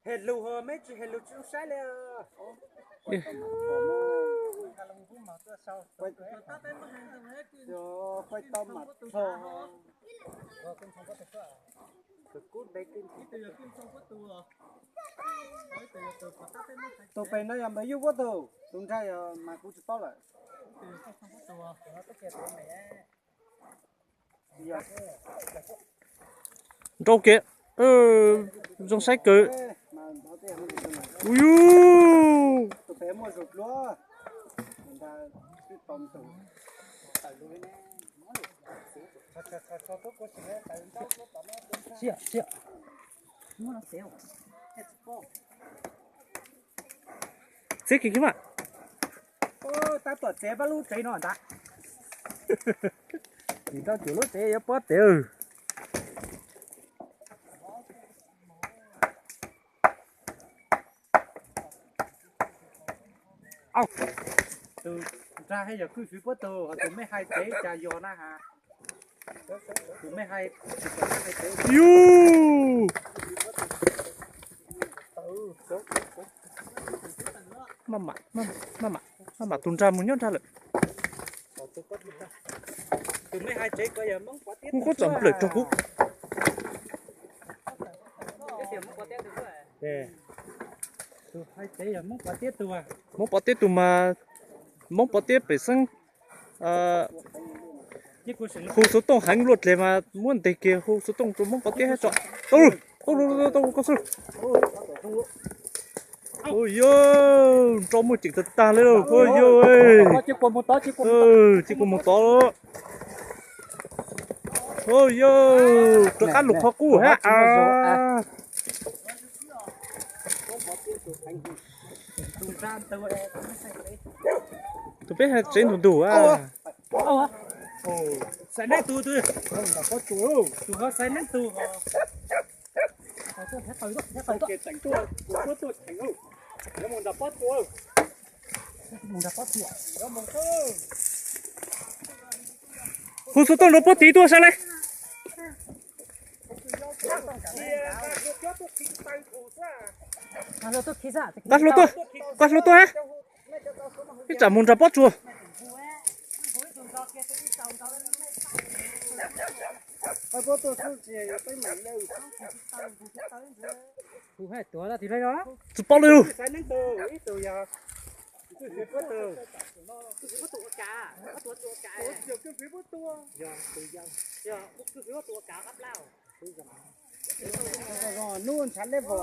Hais lus ho meb tsis hais lus tsis zoo saib li. Pais tau mam txog. Tus pem no yog npawg Yuj puab tug, tus nrag yog mas kuv tsis paub lawm. Nrau kev, zoo saib kawg. Ui, txiav kiag kiag mas. Tab tom txiav pab lub tsev no ntag. Tim rau cuam lub tsev yuav pob tsev. Tus nrag yog kwj fwv puab tug, ho tus mej hais tsev cas yog na has. Tus mej hais, tus mej hais tsev. Yus, maj mam, maj mam tus nrag mus nyob nrag lawm. Tus mej hais tsev ko yog Hmoob Pov Tiab, kuv kuj txom plawm rau kuv. Hmoob Pov Tiab tus mas, Hmoob Pov Tiab pem xeeb hu xov tooj heev luaj dlej mas muab ntes kiag hu xov tooj rau Hmoob Pov Tiab hab tso. Tau, tau, tau, koj xwb. Ua yog nrau muaj ceem tag tag li lauj, ua yog, ces kuas mus tod. Ua yog rov qab lug qhov qub hab. Tus peb hais tsev ntug ntug a. Xaiv neeb tug, tus ho xaiv neeb tug. Hu xov tooj rau puab tiv tuaj saib le. Nqa hlua tuaj, nqa hlua tuaj hab. Ib tsam mus nrog pob tsuas. Tsis paub li. Nub ntshav level.